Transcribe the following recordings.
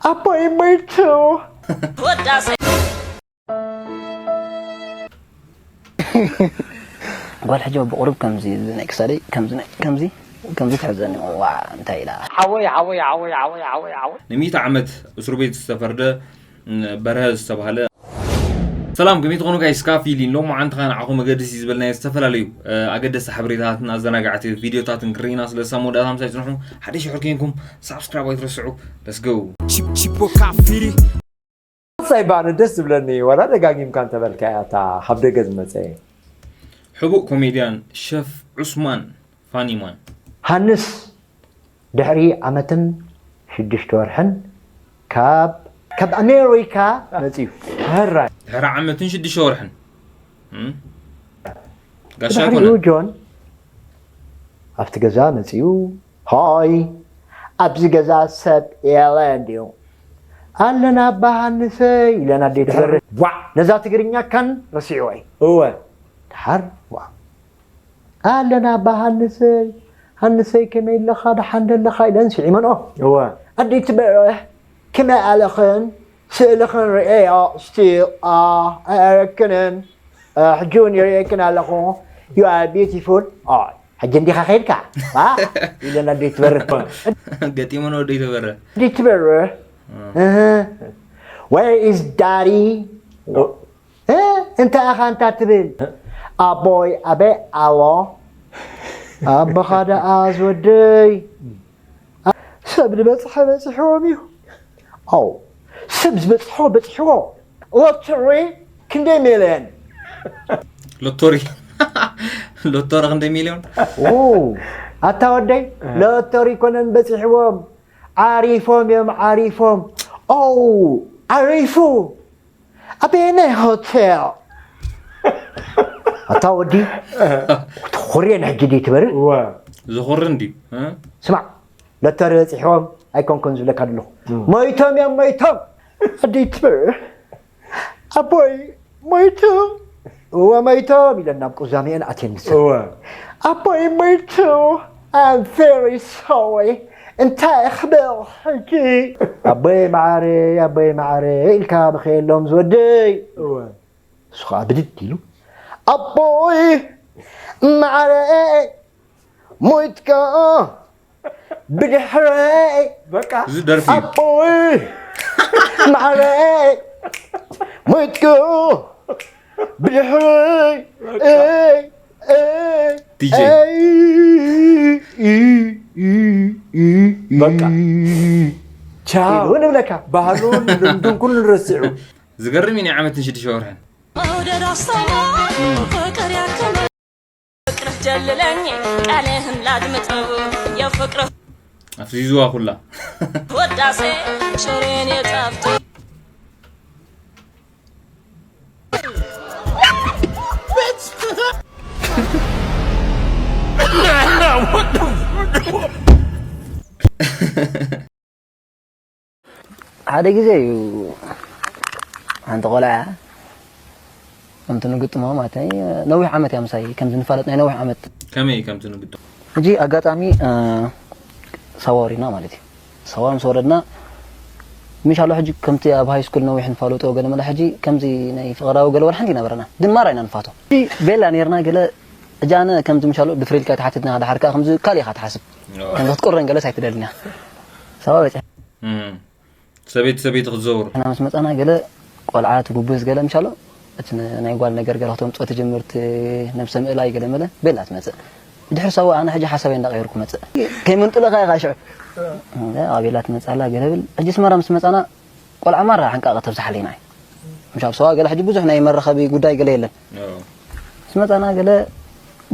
ኣቦይ ሞይቱ። ጓል ሕጂ ብቑሩብ ከምዚ እዚ ናይ ክሳደይ ከምዚ ናይ ከምዚ ከምዚ ትሕዘኒ። ዋ እንታይ ኢላ ሓወይ ሓወይ ሓወይ ሓወይ ሓወይ ሓወይ ንሚእቲ ዓመት እስሩ ቤት ዝተፈርደ በርሀ ዝተባህለ። ሰላም ከመይ ትኾኑ ጋይስ? ካፊሊን ሎማዓንቲ ኸዓ ንዓኹም መገድሲ ዝበልናዮ ዝተፈላለዩ ኣገደስቲ ሓበሬታታትን ኣዘናጋዕቲ ቪድዮታትን ክርኢና ስለ ዝሳብ መወዳእታ ምሳይ ጽንሑ። ሓደ ሽሕር ኬንኩም ሳብስክራይብ ኣይትረስዑ። Let's go። Chip- Chipo Cafiri. ሳይ ባነ ደስ ዝብለኒ ወላ ደጋጊምካ እንተበልካያ እታ ካብ ደገ ዝመፀ ሕቡእ ኮሜድያን ሸፍ ዑስማን ፋኒማን። ሃንስ ድሕሪ ዓመትን ሽዱሽተ ወርሕን ካብ ካብ ኣሜሪካ መፅዩ። ሕራይ ድሕሪ ዓመትን ሽዱሽተ ወርሕን እም? ጋሻ ድሕሪኡ ኣይኮነን። ጆን ኣብቲ ገዛ መፅዩ። ሆይ ኣብዚ ገዛ ሰብ የለን ድዩ? ኣለና ኣባ ሃንሰይ ኢለን ኣደይ ትበርህ። ዋዕ ነዛ ትግርኛ ካን ረሲዕዋ እዩ። እወ ድሓር ዋ ኣለና ኣባ ሃንሰይ፣ ሃንሰይ ከመይ ኣለኻ ደሓን ደለኻ ኢለን ስዒመንኦ። እወ ኣደይ ትበርህ ከመይ ኣለኽን ስእልኽን ርእየዮ ስቲል ኣየረክንን ሕጂ እውን ይርእየክን ኣለኹ። You are beautiful. ሕጂ እንዲኻ ከይድካ ኢለን ኣደይ ትበርህ። ገጢመን ወደይ ተበረ ኣደይ ትበርህ Where is daddy? እንታይ ኢኻ እንታ ትብል? ኣቦይ ኣበይ ኣሎ? ኣቦኻ ደኣ ዝወደይ ሰብ ዝበፅሐ በፂሕዎም እዩ። ኣው ሰብ ዝበፅሖ በፂሕዎ። ሎተሪ ክንደይ ሚልዮን? ሎቶሪ ሎቶሪ ክንደይ ሚልዮን? ኣታ ወደይ ሎተሪ ኮነን በፂሕዎም። ዓሪፎም እዮም ዓሪፎም። ኣው ዓሪፉ ኣበየናይ ሆቴል? ኣታ ወዲ ትኾርየን ሕጂ ድዩ ትበርር? ዝኹርን ድዩ? እ? ስማዕ ሎተሪ በፂሕዎም ኣይኮንኩን ዝብለካ ዘለኹ። ሞይቶም እዮም ሞይቶም። ኣደይ ትበርር ኣቦይ ሞይቱ። እወ ሞይቶም ኢለን ናብ ቁዛሚአን ኣትየን ንሰን። እወ ኣቦይ ሞይቱ። I'm very sorry። እንታይ ክብል ሕጂ? ኣቦይ መዓረይ ኣቦይ መዓረይ ኢልካ ብኸየሎም ዝወደይ። እወ እሱ ከዓ ብድድ ኢሉ ኣቦይ መዓረይ ሞይትካ ብድሕረይ በቃ እዚ ደርፊ እዩ። ኣቦይ መዓረይ ሞይትካ ብድሕረይ ኤይ፣ ኤይ፣ ዲጄ። ኤይ፣ ኢ፣ ኢ፣ ኢ፣ ኢ፣ በቃ። ኢ። ቻው ኢሉ ንብለካ። ባህሉን ልምዱን ኩሉ ረሲዑ ዝገርም እዩ ናይ ዓመትን ሽዱሽተ ወርሕን መውደድ ኣስተማ ፍቅር ያክል ፍቅርህ ጀልለኝ ቃልህን ላድምጠው የፍቅርህ ኣፍዚዝዋ ኩላ ወዳሴ ሽሬን የጣፍጥ ሓደ ግዜ እዩ ሓንቲ ቆልዓ ከምቲ ንግጥሞ ማለት ናይ ነዊሕ ዓመት እያ ምሳይ ከምዚ ንፋለጥ ናይ ነዊሕ ዓመት ከመይ ከምቲ ንግጥሞ ሕጂ ኣጋጣሚ ሳዋ ወሪድና ማለት እዩ። ሳዋ ምስ ወረድና ምሻሎ ሕጂ ከምቲ ኣብ ሃይ ስኩል ነዊሕ ንፋለጦ ገለ መለ ሕጂ ከምዚ ናይ ፍቕራዊ ገለ ወላ ሓንቲ ይነበረና ድማ ራይና ንፋቶ ቤላ ነርና ገለ ሕጂ ኣነ ከምዚ ምሻሎ ድፍሪልካ ተሓትትና ድሓር ከዓ ከምዚ ካል ኢኻ ትሓስብ ከምዚ ክትቁረን ገለስ ኣይትደልና ሳዋ በፂሕ ሰበይቲ ሰበይቲ ክትዘውር ንሕና ምስ መፃና ገለ ቆልዓ ትጉብዝ ገለ ምሻሎ እቲ ናይ ጓል ነገር ገለ ክተምፅኦ ትጅምር እቲ ነብሰ ምእላይ ገለ መለ ቤላ ትመፅእ ድሕሪ ሳዋ ኣነ ሕጂ ሓሳበይ እንዳቀየርኩ መፅእ ከይምንጥለካ ኢኻ ሽዑ ኣቤላ ትመፅእ ኣላ ገለ ብል ሕጂ ስመራ ምስ መፃና ቆልዓ ማራ ሕንቃቐ ተብዝሓለይና እዩ ምሻብ ሰዋ ገለ ሕጂ ብዙሕ ናይ መራኸቢ ጉዳይ ገለ የለን ምስ መፃና ገለ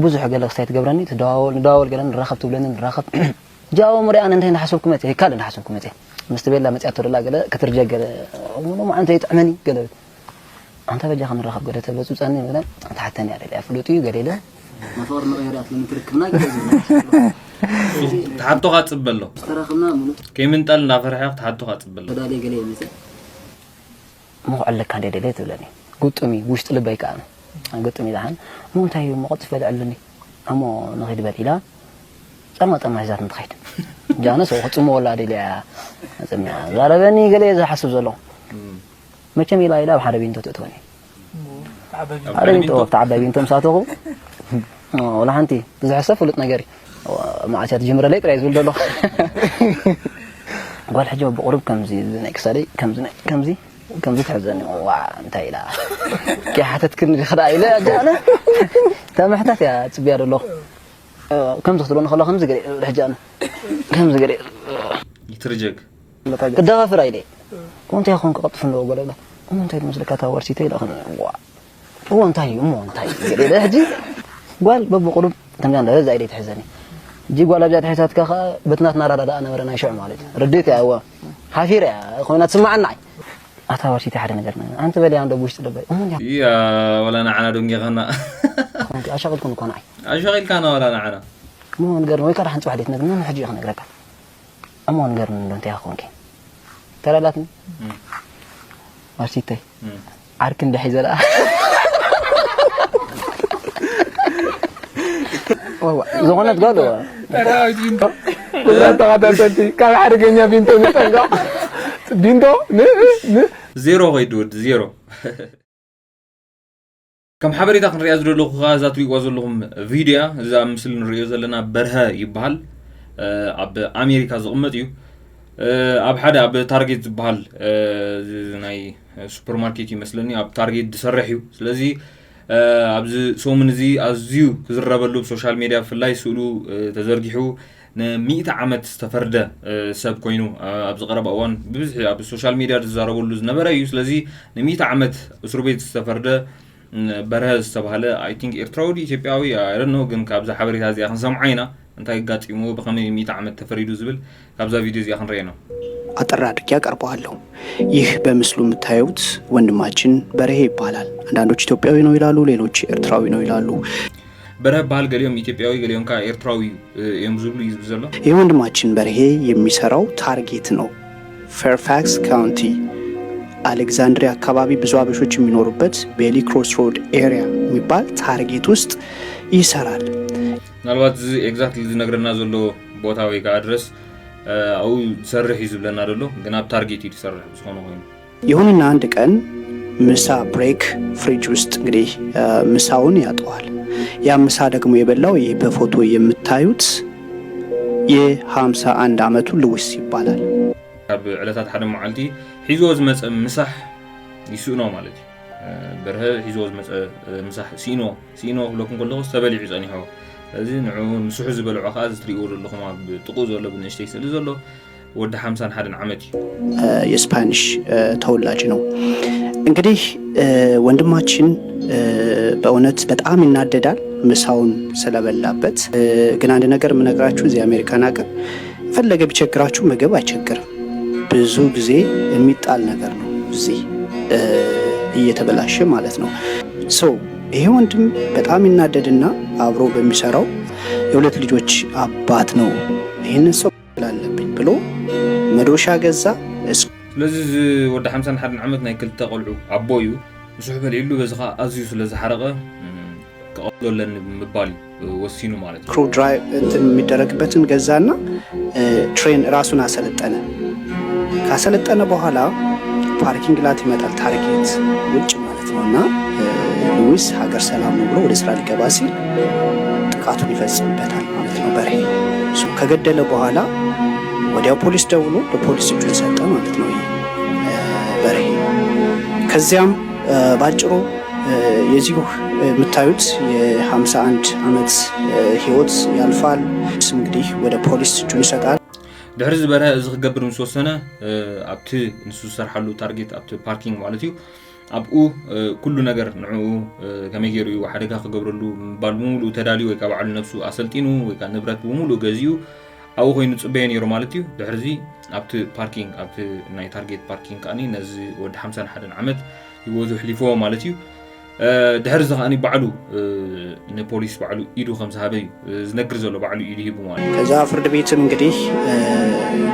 ብዙሕ ገለ ክስታይ ትገብረኒ ትደዋወል ንደዋወል ገለ ንራኸብ ትብለኒ ንራኸብ ጃኦ ምሪኣን እንታይ እንዳሓሰብኩ መፅእ ካልእ እንዳሓሰብኩ መፅእ ምስቲ ቤላ መፅያቶ ደላ ገለ ክትርጀ ገለ ሎማዓንቲ ይጥዕመኒ ገለ ኣንታ በጃ ክንራኸብ ገለ ተበፁፀኒ ገለ ተሓተኒ ኣለ ፍሉጥ እዩ ገለ ኢለ መፈቕር መቐየር ኣትለኒ ክርክብና ገለ ዝብላ ትሓቶኻ ፅበሎ ዝተራኽብና ሙሉእ ከይምንጠል እንዳፈርሐ ክትሓቶኻ ፅበሎ ተዳልየ ገለ ይመፅእ ምኹዕ ኣለካ እንደ ደለ ትብለኒ ግጡም እዩ ውሽጢ ልበይ ከዓ ግጡም እዩ ዝሓን እሞ እንታይ እዩ እሞ ቀልጢፈ ልዕልኒ እሞ ንኺድ በል ኢላ ጸማ ጸማ ሒዛት እንትኸይድ ጃነ ሰው ክጽሞ ወላ ደልያ ጸሚያ ዛረበኒ ገለ ዝሓስብ ዘሎ መቸም ኢላ ኢላ ኣብ ሓደ ቢንቶ ትእትወኒ። ሓደ ቢንቶ ኣብቲ ዓባይ ቢንቶ ምስ ኣተኹ ወላ ሓንቲ ዝሕሰብ ፍሉጥ ነገር እዩ። መዓት እያ ትጅምረለይ ጥራይ ዝብል ዘሎ። ጓል ሕጂ ብቑሩብ ከምዚ ናይ ክሳደይ ከምዚ ናይ ከምዚ ከምዚ ትሕዘኒ። ዋ እንታይ ኢላ ከይሓተትክኒ ዲኺ ደኣ ኢለ ኣጃነ ተምሕታት እያ ጽብያ ዘለኹ። ከምዚ ክትብሎኒ ከሎ ከምዚ ገለ ሕጂ ኣነ ከምዚ ገለ ይትርጀግ። ክደፋፍር ኣይደ ኮንተ ይኹን ክቐጥፍ ኣለዎ በለ። እሞ እንታይ ትመስለካ እታ ወርሲተ ኢላ ኸ ዋ እዎ እንታይ እዩ እሞ እንታይ እዩ ገለ ኢለ ሕጂ ጓል በብቑሩብ ተንጋን ደረጃ ኢለ ትሕዘኒ። እጂ ጓል ኣብዚኣ ትሕዛትካ ኸኣ በቲ ናትና ኣረዳድኣ ነበረ ናይ ሽዑ ማለት እዩ። ርድእት እያ እዋ ሓፊር እያ ኮይና ትስምዓና ኣይ ኣታ ወርሲተ ሓደ ነገር ኣንቲ በልያ እንዶ ብውሽጢ ልበይ እሞ እንታይ እያ ወላ ንዓና ዶንጌኻና ኮንኪ ኣሻቕልኩን እኮ ንዓይ ኣሻቒልካና ወላ ንዓና እሞ ንገርኒ ወይ ከዓ ሓንቲ ጽባሕ ደይትነግርኒ ሕጂ እየ ክነግረካ እሞ ንገርኒ እንዶ እንታይ ኮንኪ ተላላትኒ ኣርሲተይ ዓርኪ እንድሕይ ዘላ ዝኾነት ጓል እዋ ተኸታተልቲ ካብ ሓደገኛ ቢንቶ ንጠንቀቕ። ቢንቶ ን ን ዜሮ ከይዱ ወዲ ዜሮ ከም ሓበሬታ ክንሪኣ ዝደለኹ ከኣ እዛ ትሪእዋ ዘለኹም ቪድያ እዛ ኣብ ምስሊ ንሪኦ ዘለና በርሀ ይበሃል ኣብ ኣሜሪካ ዝቕመጥ እዩ ኣብ ሓደ ኣብ ታርጌት ዝበሃል ናይ ሱፐርማርኬት ይመስለኒ ኣብ ታርጌት ዝሰርሕ እዩ ስለዚ ኣብዚ ሰሙን እዚ ኣዝዩ ክዝረበሉ ብሶሻል ሜድያ ብፍላይ ስእሉ ተዘርጊሑ ንሚእቲ ዓመት ዝተፈርደ ሰብ ኮይኑ ኣብዚ ቀረባ እዋን ብብዝሒ ኣብ ሶሻል ሜድያ ዝዛረበሉ ዝነበረ እዩ ስለዚ ንሚእቲ ዓመት እስሩ ቤት ዝተፈርደ በርሀ ዝተባህለ I think ኤርትራዊ ድዩ ኢትዮጵያዊ I don't know ግን ካብዛ ሓበሬታ እዚኣ ክንሰምዓ ኢና እንታይ ኣጋጢምዎ ብኸመይ ሚእቲ ዓመት ተፈሪዱ ዝብል ካብዛ ቪድዮ እዚኣ ክንሪኦ ኢና። አጠር አድርጌ አቀርበዋለሁ። ይህ በምስሉ የምታዩት ወንድማችን በርሄ ይባላል። አንዳንዶች ኢትዮጵያዊ ነው ይላሉ፣ ሌሎች ኤርትራዊ ነው ይላሉ። በርሀ በሃል ገሊኦም ኢትዮጵያዊ ገሊኦም ከዓ ኤርትራዊ እዮም ዝብሉ እዩ ዝብል ዘሎ። ይህ ወንድማችን በርሄ የሚሰራው ታርጌት ነው። ፌርፋክስ ካውንቲ አሌክዛንድሪያ አካባቢ ብዙ አበሾች የሚኖሩበት ቤሊ ክሮስሮድ ኤሪያ የሚባል ታርጌት ውስጥ ይሰራል። ምናልባት እዚ exactly ዝነግረና ዘሎ ቦታ ወይ ከዓ ድረስ ኣብኡ ዝሰርሕ እዩ ዝብለና ዘሎ ግን ኣብ ታርጌት እዩ ዝሰርሕ ብዝኾነ ኮይኑ ይሁንና አንድ ቀን ምሳ ብሬክ ፍሪጅ ውስጥ እንግዲህ ምሳውን ያጠዋል። ያ ምሳ ደግሞ የበላው ይህ በፎቶ የምታዩት የ51 ዓመቱ ልዊስ ይባላል። ካብ ዕለታት ሓደ መዓልቲ ሒዝዎ ዝመፀ ምሳሕ ይስእኖ ማለት እዩ። በርሀ ሒዝዎ ዝመፀ ምሳሕ ሲኢኖ ሲኢኖ ክብለኩም ከለኹ ዝተበሊዑ ፀኒሖ እዚ ንዑ ንስሑ ዝበልዖ ከዓ እዚ ትሪእዎ ዘለኹም ኣብ ጥቁ ዘሎ ብንእሽተይ ስእሊ ዘሎ ወዲ ሓምሳን ሓደን ዓመት እዩ። የስፓኒሽ ተወላጅ ነው። እንግዲህ ወንድማችን በእውነት በጣም ይናደዳል ምሳውን ስለበላበት። ግን አንድ ነገር የምነግራችሁ እዚህ አሜሪካን ሀገር ፈለገ ቢቸግራችሁ ምግብ አይቸግርም። ብዙ ጊዜ የሚጣል ነገር ነው እዚህ እየተበላሸ ማለት ነው። So ይሄ ወንድም በጣም ይናደድና አብሮ በሚሰራው የሁለት ልጆች አባት ነው ይህንን ሰው ላለብኝ ብሎ መዶሻ ገዛ። ስለዚ እዚ ወዲ ሓምሳን ሓደን ዓመት ናይ ክልተ ቆልዑ ኣቦ እዩ። ንስሑ በሊዕሉ በዚ ከዓ ኣዝዩ ስለ ዝሓረቐ ክቐትሎ ኣለኒ ብምባል እዩ ወሲኑ ማለት እዩ። ክሩ ድራይቭ እንትን የሚደረግበትን ገዛና ትሬን ራሱን አሰለጠነ። ካሰለጠነ በኋላ ፓርኪንግ ላት ይመጣል ታርጌት ውጭ ማለት ነው እና ሉዊስ ሀገር ሰላም ነው ብሎ ወደ ስራ ሊገባ ሲል ጥቃቱን ይፈጽምበታል ማለት ነው። በርሄ እሱ ከገደለ በኋላ ወዲያው ፖሊስ ደውሎ ለፖሊስ እጁን ሰጠ ማለት ነው። ይህ በርሄ ከዚያም ባጭሩ የዚሁ የምታዩት የ51 ዓመት ህይወት ያልፋል። እንግዲህ ወደ ፖሊስ እጁን ይሰጣል። ድሕሪ ዝበርሀ እዚ ክገብር ምስ ወሰነ ኣብቲ ንሱ ዝሰርሓሉ ታርጌት ኣብቲ ፓርኪንግ ማለት እዩ ኣብኡ ኩሉ ነገር ንዕኡ ከመይ ገይሩ እዩ ሓደጋ ክገብረሉ ምባል ብምሉእ ተዳልዩ ወይ ከዓ ባዕሉ ነብሱ ኣሰልጢኑ ወይ ከዓ ንብረት ብምሉእ ገዚኡ ኣብኡ ኮይኑ ዝፅበዮ ነይሩ ማለት እዩ ድሕርዚ ኣብቲ ፓርኪንግ ኣብቲ ናይ ታርጌት ፓርኪንግ ከዓ ነዚ ወዲ ሓምሳን ሓደን ዓመት ህይወቱ ኣሕሊፍዎ ማለት እዩ ድሕሪ እዚ ከዓ ባዕሉ ንፖሊስ ባዕሉ ኢዱ ከም ዝሃበ እዩ ዝነግር ዘሎ ባዕሉ ኢዱ ሂቡ ማለት እዩ ከዛ ፍርድ ቤትም እንግዲህ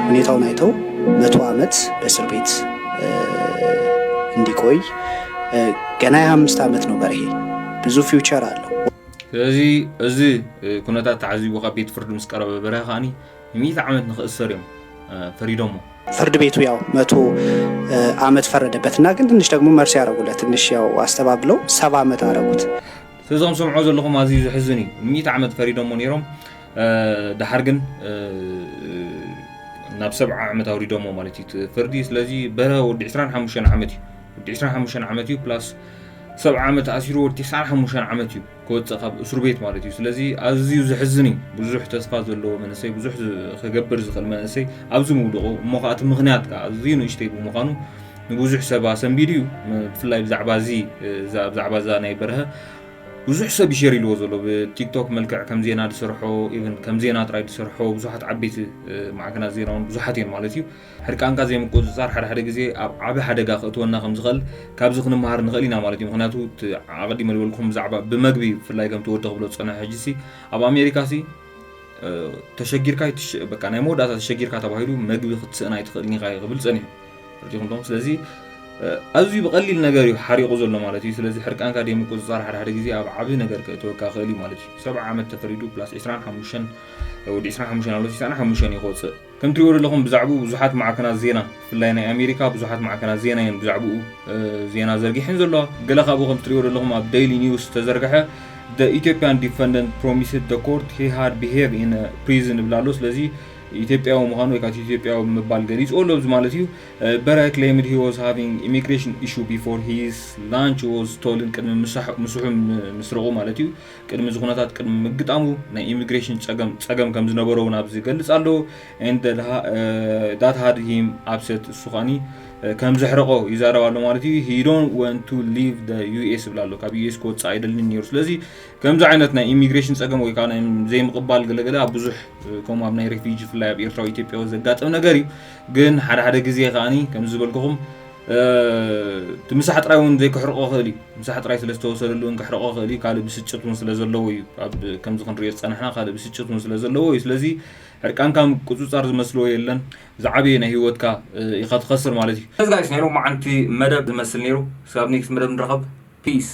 ሁኔታውን አይተው መቶ ዓመት በእስር ቤት እንዲቆይ ገና የ25 ዓመት ነው በርሄ ብዙ ፊውቸር አለው ስለዚ እዚ ኩነታት ተዓዚቡ ካብ ቤት ፍርዲ ምስ ቀረበ በርሀ ከዓኒ ንሚእቲ ዓመት ንክእሰር እዮም ፈሪዶሞ። ፍርድ ቤቱ ያው መቶ ዓመት ፈረደበት እና ግን ትንሽ ደግሞ መርሲ ያረጉለት ትንሽ ያው አስተባብለው ሰባ ዓመት አረጉት። ስለዚ ከም ሰምዖ ዘለኹም ኣዝዩ ዘሕዝን እዩ። ንሚእቲ ዓመት ፈሪዶሞ ነይሮም። ድሓር ግን ናብ ሰብዓ ዓመት ኣውሪዶሞ ማለት እዩ ፍርዲ። ስለዚ በርሀ ወዲ ዕስራን ሓሙሽተን ዓመት እዩ። ወዲ ዕስራን ሓሙሽተን ዓመት እዩ ፕላስ ሰብዓ ዓመት ኣሲሩ ወዲ ተስዓን ሓሙሽተን ዓመት እዩ ክወፅእ ካብ እስሩ ቤት ማለት እዩ። ስለዚ ኣዝዩ ዘሕዝን እዩ። ብዙሕ ተስፋ ዘለዎ መንእሰይ፣ ብዙሕ ከገብር ዝኽእል መንእሰይ ኣብዚ ምውድቑ እሞ ከዓ እቲ ምኽንያት ከዓ ኣዝዩ ንእሽተይ ብምዃኑ ንብዙሕ ሰብ ኣሰንቢዱ እዩ። ብፍላይ ብዛዕባ እዚ ብዛዕባ እዛ ናይ በርሀ ብዙሕ ሰብ ይሸር ኢልዎ ዘሎ ብቲክቶክ መልክዕ ከም ዜና ዝሰርሖ ኢቨን ከም ዜና ጥራይ ዝሰርሖ ብዙሓት ዓበይቲ ማዕከናት ዜና እውን ብዙሓት እዮም ማለት እዩ። ሕርቃንካ ዘይምቁፅፃር ሓደ ሓደ ግዜ ኣብ ዓቢ ሓደጋ ክእትወና ከም ዝኽእል ካብዚ ክንመሃር ንኽእል ኢና ማለት እዩ። ምክንያቱ ኣቐዲመ ዝበልኩም ብዛዕባ ብመግቢ ብፍላይ ከምቲ ወዲ ክብሎ ዝፀንሐ ሕጂ ሲ ኣብ ኣሜሪካ ሲ ተሸጊርካ በቃ ናይ መወዳእታ ተሸጊርካ ተባሂሉ መግቢ ክትስእን ኣይትኽእልን ኢኻ ክብል ፀኒሑ ርዲኹም ዶ። ስለዚ ኣዝዩ ብቐሊል ነገር እዩ ሓሪቑ ዘሎ ማለት እዩ። ስለዚ ሕርቃንካ ደይ ምቁፅፃር ሓደ ሓደ ግዜ ኣብ ዓብዪ ነገር ከእትወካ ክእል እዩ ማለት እዩ። ሰብዓ ዓመት ተፈሪዱ ፕላስ ዕስራን ሓሙሽተን ወዲ ዕስራን ሓሙሽተን ኣሎ ዕስራን ሓሙሽተን እዩ ክወፅእ። ከም ትሪእዎ ዘለኹም ብዛዕባኡ ብዙሓት ማዕከናት ዜና ብፍላይ ናይ ኣሜሪካ ብዙሓት ማዕከናት ዜና እየን ብዛዕባኡ ዜና ዘርጊሐን ዘለዋ። ገለ ካብኡ ከም ትሪእዎ ዘለኹም ኣብ ዴይሊ ኒውስ ዝተዘርግሐ the Ethiopian defendant promised the court he had behave in prison ይብል ኣሎ። ስለዚ ኢትዮጵያዊ ምዃኑ ወይ ከዓ ኢትዮጵያዊ ምባል ገሊፁ ኣሎ እዚ ማለት እዩ። በርሀ claimed he was having immigration issue before his lunch was stolen ቅድሚ ምሳሕ- ምስሑ ምስርቑ ማለት እዩ። ቅድሚ እዚ ኩነታት ቅድሚ ምግጣሙ ናይ ኢሚግሬሽን ፀገም ፀገም ከም ዝነበሮ እውን ኣብዚ ይገልፅ ኣሎ። And that had him upset እሱ ከዓኒ ከም ዘሕረቆ ይዛረብ ኣሎ ማለት እዩ። He don't want to leave the U S ይብል ኣሎ። ካብ U S ክወፅእ ኣይደልን ነይሩ። ስለዚ ከምዚ ዓይነት ናይ ኢሚግሬሽን ፀገም ወይ ከዓ ናይ ዘይምቕባል ገለገለ ኣብ ብዙሕ ከምኡ ኣብ ናይ ሬፊጂ ብፍላይ ኣብ ኤርትራ ኢትዮጵያ ዘጋጥም ነገር እዩ። ግን ሓደ ሓደ ግዜ ከዓኒ ከም ዝበልኩኹም እቲ ምሳሕ ጥራይ እውን ዘይክሕርቆ ክእል እዩ። ምሳሕ ጥራይ ስለ ዝተወሰደሉ እውን ክሕርቆ ክእል እዩ። ካልእ ብስጭት እውን ስለ ዘለዎ እዩ። ኣብ ከምዚ ክንሪኦ ዝፀናሕና ካልእ ብስጭት እውን ስለ ዘለዎ እዩ። ስለዚ ሕርቃንካ ምቁፅፃር ዝመስልዎ የለን። ዝዓበየ ናይ ህይወትካ ኢኻ ትኸስር ማለት እዩ። እዚ ጋይስ ናይ ሎማዓንቲ መደብ ዝመስል ነይሩ። ስጋብ ኔክስት መደብ ንረኸብ። ፒስ።